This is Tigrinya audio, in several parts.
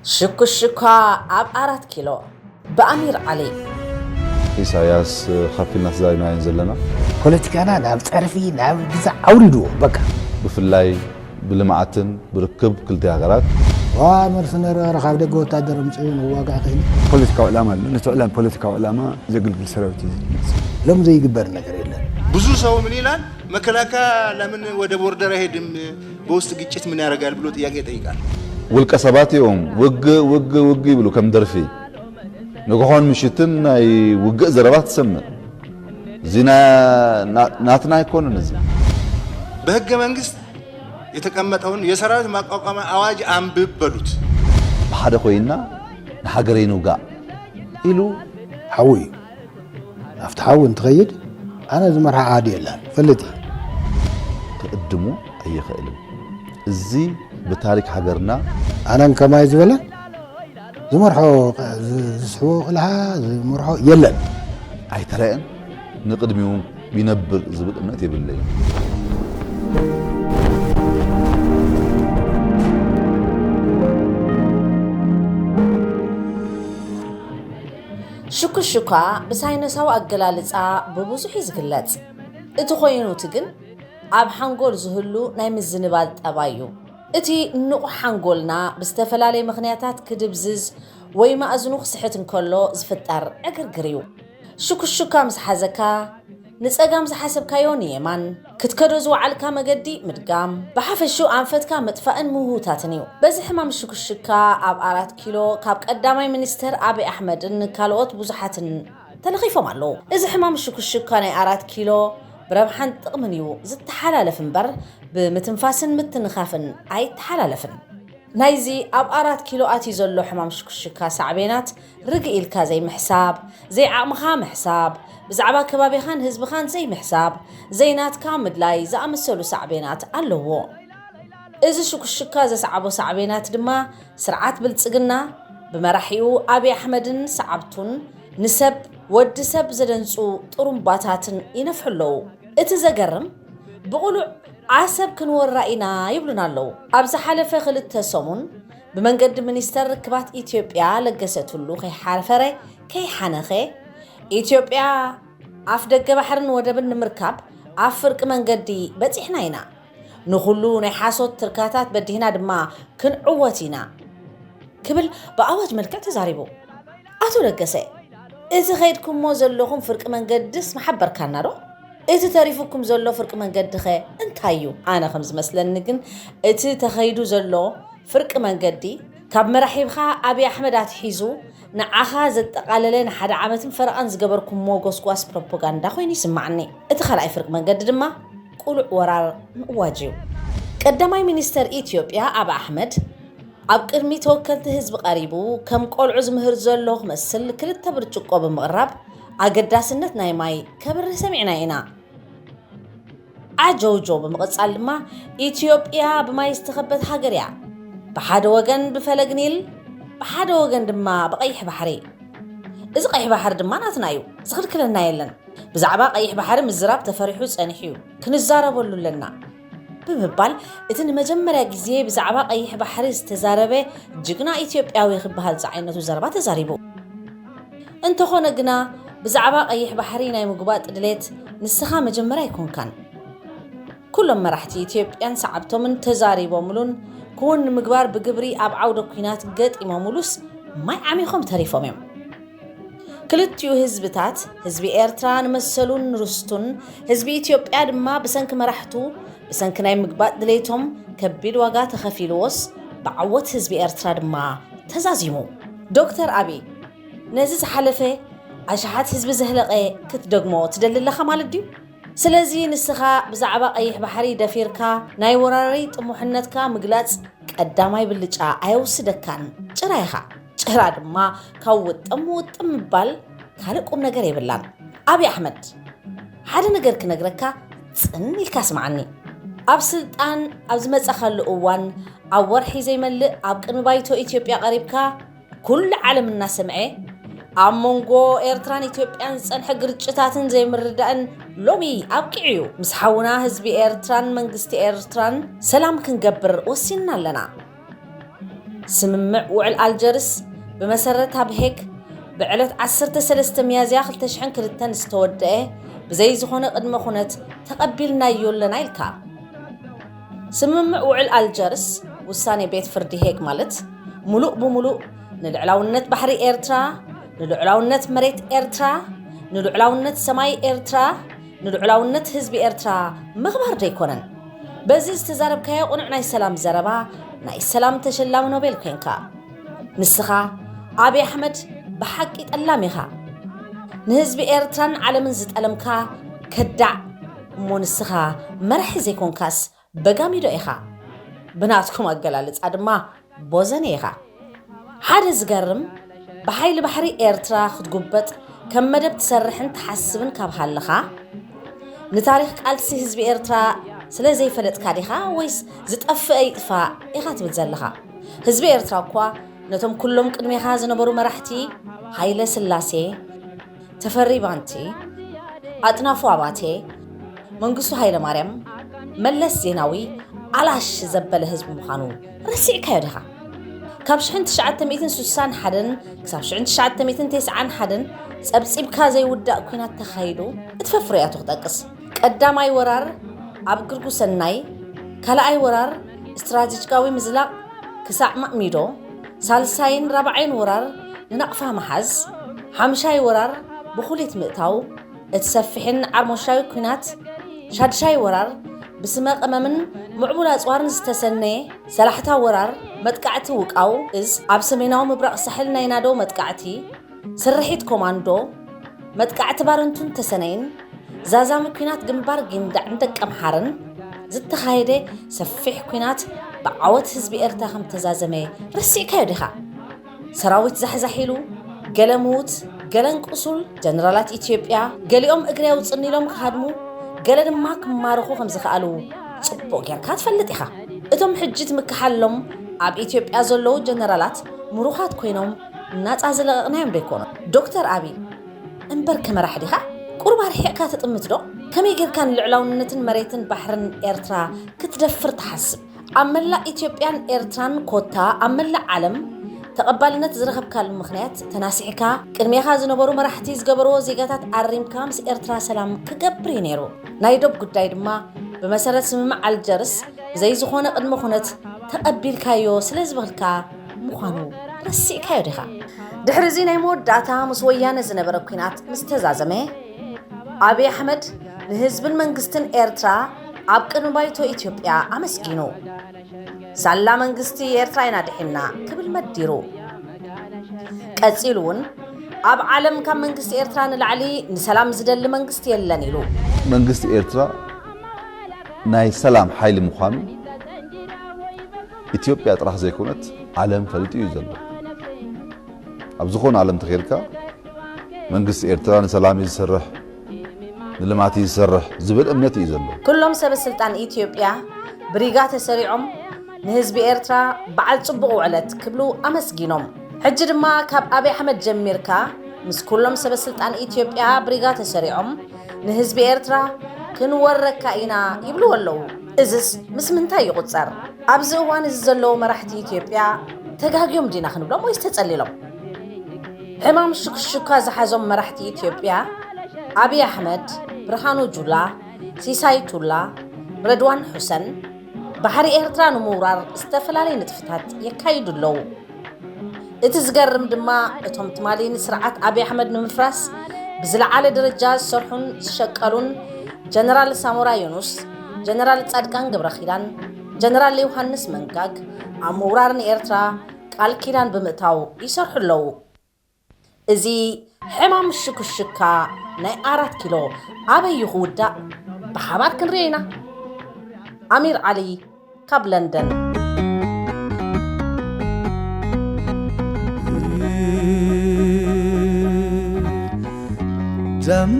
ሽኩሽኳ ኣብ ኣራት ኪሎ ብኣሚር ዓሊ። ኢሳያስ ካፊልና ተዛሪብናዮን ዘለና። ፖለቲካና ናብ ጸርፊ ናብ ግዛዕ ኣውሪድዎ በቃ። ብፍላይ ብልምዓትን ብርክብ ክልተ ሃገራት። ዋ መርሰነሪ ካብ ደገ ወታደር ምጽኡ ንዋጋእ ክእል። ፖለቲካዊ ዕላማ ኣሎ። ነቲ ዕላም ፖለቲካዊ ዕላማ ዘግልግል ሰራዊት እዩ ዝመጽእ። ሎም ዘይግበር ነገር የለን። ብዙ ሰው ምን ይላል? መከላከያ ለምን ወደ ቦርደር አይሄድም? በውስጥ ግጭት ምን ያደርጋል ብሎ ጥያቄ ይጠይቃል። ውልቀ ሰባት እዮም ውግእ ውግእ ውግእ ይብሉ ከም ደርፊ። ንግሆን ምሽትን ናይ ውግእ ዘረባ ትሰምዕ። እዚ ናትና ኣይኮነን። እዚ በህገ መንግስት የተቀመጠውን የሰራዊት ማቋቋሚያ አዋጅ አንብብ በሉት። ብሓደ ኮይና ንሃገረይ ንውጋእ ኢሉ ሓዊ እዩ። ኣብቲ ሓዊ እንትኸይድ ኣነ ዝመርሓ ዓዲ የላን ፈልጥ እዩ። ክእድሙ ኣይኽእልን። እዚ ብታሪክ ሃገርና ኣነን ከማይ ዝበለ ዝመርሖ ዝስሕቦ ቅልሓ ዝመርሖ የለን። ኣይተረአን፣ ንቅድሚኡ ይነብር ዝብል እምነት የብለይን። ሽኩሽኳ ብሳይነሳዊ ኣገላልጻ ብብዙሕ እዩ ዝግለጽ። እቲ ኮይኑ እቲ ግን ኣብ ሓንጎል ዝህሉ ናይ ምዝንባል ጠባይ እዩ። እቲ ንቑሕ ሓንጎልና ብዝተፈላለየ ምኽንያታት ክድብዝዝ ወይ ማእዝኑ ክስሕት እንከሎ ዝፍጠር ዕግርግር እዩ። ሽኩሽካ ምስ ሓዘካ ንጸጋም ዝሓሰብካዮ ንየማን ክትከዶ ዝወዓልካ መገዲ ምድጋም፣ ብሓፈሽኡ ኣንፈትካ ምጥፋእን ምህውታትን እዩ። በዚ ሕማም ሽኩሽካ ኣብ ኣራት ኪሎ ካብ ቀዳማይ ሚኒስተር ኣብይ ኣሕመድን ካልኦት ብዙሓትን ተለኺፎም ኣለዉ። እዚ ሕማም ሽኩሽካ ናይ ኣራት ኪሎ ብረብሓን ጥቕምን እዩ ዝተሓላለፍ እምበር ብምትንፋስን ምትንኻፍን ኣይተሓላለፍን። ናይዚ ኣብ ኣራት ኪሎ ኣትዩ ዘሎ ሕማም ሽኩሽካ ሳዕቤናት ርግእ ኢልካ ዘይምሕሳብ፣ ዘይዓቕምኻ ምሕሳብ፣ ብዛዕባ ከባቢኻን ህዝብኻን ዘይምሕሳብ፣ ዘይናትካ ምድላይ ዝኣመሰሉ ሳዕቤናት ኣለዎ። እዚ ሽኩሽካ ዘስዓቦ ሳዕቤናት ድማ ስርዓት ብልጽግና ብመራሒኡ ኣብይ ኣሕመድን ሰዓብቱን ንሰብ ወዲ ሰብ ዘደንጹ ጥሩምባታትን ይነፍሑ ኣለዉ። እቲ ዘገርም ብቕሉዕ ዓሰብ ክንወራ ኢና ይብሉና ኣለዉ። ኣብ ዝሓለፈ ክልተ ሰሙን ብመንገዲ ሚኒስተር ርክባት ኢትዮጵያ ለገሰ ቱሉ ከይሓፈረ ከይሓነኸ ኢትዮጵያ ኣፍ ደገ ባሕርን ወደብን ንምርካብ ኣብ ፍርቂ መንገዲ በጺሕና ኢና። ንኹሉ ናይ ሓሶት ትርካታት በዲህና ድማ ክንዕወት ኢና ክብል ብኣዋጅ መልክዕ ተዛሪቡ። ኣቶ ለገሰ፣ እቲ ኸይድኩሞ ዘለኹም ፍርቂ መንገድስ ምሓበርካና ዶ? እቲ ተሪፉኩም ዘሎ ፍርቂ መንገዲ ኸ እንታይ እዩ? ኣነ ከም ዝመስለኒ ግን እቲ ተኸይዱ ዘሎ ፍርቂ መንገዲ ካብ መራሒብኻ ኣብይ ኣሕመድ ኣትሒዙ ንዓኻ ዘጠቓለለ ንሓደ ዓመትን ፈረቓን ዝገበርኩሞ ጎስጓስ ፕሮፓጋንዳ ኮይኑ ይስማዓኒ። እቲ ካልኣይ ፍርቂ መንገዲ ድማ ቁሉዕ ወራር ምእዋጅ እዩ። ቀዳማይ ሚኒስተር ኢትዮጵያ ኣብይ ኣሕመድ ኣብ ቅድሚ ተወከልቲ ህዝቢ ቀሪቡ ከም ቆልዑ ዝምህር ዘሎ ክመስል ክልተ ብርጭቆ ብምቕራብ ኣገዳስነት ናይ ማይ ከብርህ ሰሚዕናዮ ኢና። ዓጀውጀው ብምቕጻል ድማ ኢትዮጵያ ብማይ ዝተኸበት ሃገር እያ። ብሓደ ወገን ብፈለግ ኒል፣ ብሓደ ወገን ድማ ብቐይሕ ባሕሪ። እዚ ቀይሕ ባሕሪ ድማ ናትና እዩ፣ ዝኽልክለና የለን። ብዛዕባ ቀይሕ ባሕሪ ምዝራብ ተፈሪሑ ጸኒሑ እዩ፣ ክንዛረበሉ ኣለና ብምባል እቲ ንመጀመርያ ግዜ ብዛዕባ ቀይሕ ባሕሪ ዝተዛረበ ጅግና ኢትዮጵያዊ ክበሃል ዝዓይነቱ ዘረባ ተዛሪቡ። እንተኾነ ግና ብዛዕባ ቀይሕ ባሕሪ ናይ ምጉባጥ ድሌት ንስኻ መጀመርያ ኣይኮንካን። ኩሎም መራሕቲ ኢትዮጵያን ሰዓብቶምን ተዛሪቦምሉን ክውን ንምግባር ብግብሪ ኣብ ዓውደ ኲናት ገጢሞምሉስ ማይ ዓሚኾም ተሪፎም እዮም። ክልቲኡ ህዝብታት፣ ህዝቢ ኤርትራ ንመሰሉን ንርስቱን፣ ህዝቢ ኢትዮጵያ ድማ ብሰንኪ መራሕቱ፣ ብሰንኪ ናይ ምግባጥ ድሌቶም ከቢድ ዋጋ ተኸፊልዎስ ብዓወት ህዝቢ ኤርትራ ድማ ተዛዚሙ። ዶክተር ኣብይ፣ ነዚ ዝሓለፈ ኣሽሓት ህዝቢ ዘህለቐ ክትደግሞ ትደሊ ኣለኻ ማለት ድዩ? ስለዚ ንስኻ ብዛዕባ ቀይሕ ባሕሪ ደፊርካ ናይ ወራሪ ጥሙሕነትካ ምግላጽ ቀዳማይ ብልጫ ኣየውስደካን። ጭራ ኢኻ። ጭራ ድማ ካብ ውጥም ውጥም ምባል ካልእ ቁም ነገር የብላን። ኣብይ ኣሕመድ፣ ሓደ ነገር ክነግረካ ጽን ኢልካ ስምዓኒ። ኣብ ስልጣን ኣብ ዝመጻኻሉ እዋን ኣብ ወርሒ ዘይመልእ ኣብ ቅድሚ ባይቶ ኢትዮጵያ ቀሪብካ ኩሉ ዓለም እናሰምዐ ኣብ መንጎ ኤርትራን ኢትዮጵያን ዝጸንሐ ግርጭታትን ዘይምርዳእን ሎሚ ኣብቂዑ እዩ። ምስ ሓውና ህዝቢ ኤርትራን መንግስቲ ኤርትራን ሰላም ክንገብር ወሲንና ኣለና። ስምምዕ ውዕል ኣልጀርስ ብመሰረት ኣብ ሄግ ብዕለት ዓሰርተ ሰለስተ ሚያዝያ ክልተ ሽሕን ክልተን ዝተወደአ ብዘይ ዝኾነ ቅድመ ኩነት ተቐቢልናዮ ኣለና ኢልካ። ስምምዕ ውዕል ኣልጀርስ፣ ውሳኔ ቤት ፍርዲ ሄግ ማለት፣ ሙሉእ ብሙሉእ ንልዕላውነት ባሕሪ ኤርትራ፣ ንልዕላውነት መሬት ኤርትራ፣ ንልዕላውነት ሰማይ ኤርትራ፣ ንልዕላውነት ህዝቢ ኤርትራ ምኽባር ደይኮነን። በዚ ዝተዛረብካዮ ቅኑዕ ናይ ሰላም ዘረባ፣ ናይ ሰላም ተሸላሚ ኖቤል ኮንካ። ንስኻ፣ ኣብይ ኣሕመድ፣ ብሓቂ ጠላም ኢኻ። ንህዝቢ ኤርትራን ዓለምን ዝጠለምካ ከዳዕ፣ እሞ ንስኻ መራሒ ዘይኮንካስ በጋሚዶ ኢኻ። ብናትኩም ኣገላልጻ ድማ ቦዘኔ ኢኻ። ሓደ ዝገርም፣ ብሓይሊ ባሕሪ ኤርትራ ክትጉበጥ ከም መደብ ትሰርሕን ትሓስብን ካብ ሃለኻ፣ ንታሪኽ ቃልሲ ህዝቢ ኤርትራ ስለ ዘይፈለጥካ ዲኻ ወይስ ዝጠፍአ ይጥፋእ ኢኻ ትብል ዘለኻ? ህዝቢ ኤርትራ እኳ ነቶም ኩሎም ቅድሜኻ ዝነበሩ መራሕቲ፣ ሃይለ ስላሴ፣ ተፈሪ ባንቲ፣ ኣጥናፉ ኣባቴ፣ መንግስቱ ሃይለማርያም፣ መለስ ዜናዊ ኣላሽ ዘበለ ህዝቢ ምዃኑ ረሲዕካዮ ዲኻ? ካብ ሽሕን ትሽዓተ ሚእትን ስሳን ሓደን ክሳብ ሽሕን ትሽዓተ ሚእትን ተስዓን ሓደን ጸብጺብካ ዘይውዳእ ኲናት ተኻይዱ፣ እትፈፍርያቱ ክጠቅስ። ቀዳማይ ወራር ኣብ ግርጉሰናይ፣ ካልኣይ ወራር ስትራቴጂካዊ ምዝላቕ ክሳዕ ማእሚዶ፣ ሳልሳይን ራብዓይን ወራር ንናቕፋ ምሓዝ፣ ሓምሻይ ወራር ብኹሊት ምእታው፣ እቲ ሰፊሕን ዓርሞሻዊ ኲናት፣ ሻድሻይ ወራር ብስመ ቀመምን ምዕቡል ኣጽዋርን ዝተሰነየ ሰላሕታ ወራር መጥቃዕቲ ውቃው እዝ ኣብ ሰሜናዊ ምብራቕ ሳሕል ናይ ናደው መጥቃዕቲ ስርሒት ኮማንዶ መጥቃዕቲ ባረንቱን ተሰነይን ዛዛሚ ኲናት ግንባር ጊንዳዕን ደቀምሓርን ዝተኻየደ ሰፊሕ ኲናት ብዓወት ህዝቢ ኤርትራ ከም ተዛዘመ ረሲዕካዮ ዲኻ? ሰራዊት ዛሕዛሕ ኢሉ፣ ገለ ምዉት፣ ገለን ቁሱል፣ ጀነራላት ኢትዮጵያ፣ ገሊኦም እግሪ ኣውጽኒ ኢሎም ክሃድሙ፣ ገለ ድማ ክማርኹ ከም ዝኸኣሉ ጽቡቕ ጌርካ ትፈልጥ ኢኻ። እቶም ሕጂ ትምክሓሎም ኣብ ኢትዮጵያ ዘለዉ ጀነራላት ምሩኻት ኮይኖም ናጻ ዝለቐቕናዮም ዶ ኣይኮኑን? ዶክተር ኣቢ፣ እምበር ከመራሕ ዲኻ? ቁሩብ ኣርሒቕካ ትጥምት ዶ? ከመይ ጌርካ ንልዕላውነትን መሬትን ባሕርን ኤርትራ ክትደፍር ትሓስብ? ኣብ መላእ ኢትዮጵያን ኤርትራን ኮታ ኣብ መላእ ዓለም ተቐባልነት ዝረኸብካሉ ምኽንያት ተናሲሕካ፣ ቅድሜኻ ዝነበሩ መራሕቲ ዝገበርዎ ዜጋታት ኣሪምካ ምስ ኤርትራ ሰላም ክገብር እዩ ነይሩ። ናይ ዶብ ጉዳይ ድማ ብመሰረት ስምምዕ ኣልጀርስ ብዘይ ዝኾነ ቅድመ ኩነት ተቐቢልካዮ ስለ ዝበልካ ምዃኑ ረሲዕካዮ ዲኻ? ድሕሪ እዚ ናይ መወዳእታ ምስ ወያነ ዝነበረ ኲናት ምስ ተዛዘመ፣ ኣብይ ኣሕመድ ንህዝብን መንግስትን ኤርትራ ኣብ ቅድሚ ባይቶ ኢትዮጵያ ኣመስጊኑ። ሳላ መንግስቲ ኤርትራ ኢና ድሒንና ክብል መዲሩ። ቀጺሉ እውን ኣብ ዓለም ካብ መንግስቲ ኤርትራ ንላዕሊ ንሰላም ዝደሊ መንግስቲ የለን ኢሉ። መንግስቲ ኤርትራ ናይ ሰላም ሓይሊ ምዃኑ ኢትዮጵያ ጥራሕ ዘይኮነት ዓለም ፈሊጡ እዩ ዘሎ። ኣብ ዝኾነ ዓለም ተኸይድካ መንግስቲ ኤርትራ ንሰላም እዩ ዝሰርሕ፣ ንልማት እዩ ዝሰርሕ ዝብል እምነት እዩ ዘሎ። ኩሎም ሰበ ስልጣን ኢትዮጵያ ብሪጋ ተሰሪዖም ንህዝቢ ኤርትራ በዓል ጽቡቕ ውዕለት ክብሉ ኣመስጊኖም። ሕጂ ድማ ካብ ኣብይ ኣሕመድ ጀሚርካ ምስ ኩሎም ሰበ ስልጣን ኢትዮጵያ ብሪጋ ተሰሪዖም ንህዝቢ ኤርትራ ክንወረካ ኢና ይብልዎ ኣለዉ። እዝስ ምስ ምንታይ ይቑጸር? ኣብዚ እዋን እዚ ዘለዉ መራሕቲ ኢትዮጵያ ተጋግዮም ዲና ክንብሎም ወይስ ተጸሊሎም? ሕማም ሽክሽካ ዝሓዞም መራሕቲ ኢትዮጵያ ኣብይ ኣሕመድ፣ ብርሃኑ ጁላ፣ ሲሳይ ቱላ፣ ረድዋን ሑሰን ባሕሪ ኤርትራ ንምውራር ዝተፈላለዩ ንጥፍታት የካይዱ ኣለዉ። እቲ ዝገርም ድማ እቶም ትማሊ ንስርዓት ኣብይ ኣሕመድ ንምፍራስ ብዝለዓለ ደረጃ ዝሰርሑን ዝሸቀሉን ጀነራል ሳሞራ ዮኑስ፣ ጀነራል ጻድቃን ገብረኺዳን፣ ጀነራል ዮሃንስ መንጋግ ኣብ ምውራር ንኤርትራ ቃል ኪዳን ብምእታው ይሰርሑ ኣለዉ። እዚ ሕማም ሽክሽካ ናይ ኣራት ኪሎ ኣበይ እዩ ክውዳእ? ብሓባር ክንርኢ ኢና። ኣሚር ዓሊ ካብ ለንደን። ደም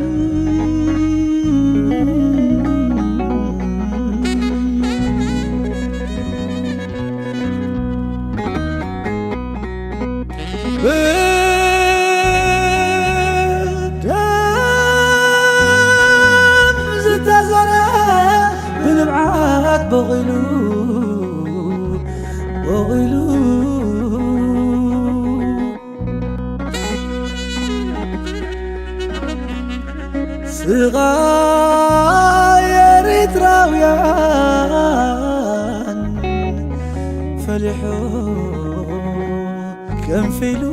ብደም ዝተዘረ ብንብዓት በቒሉ፣ በቒሉ፣ ስቓይ ኤርትራውያን ፈሊሑ ገንፊሉ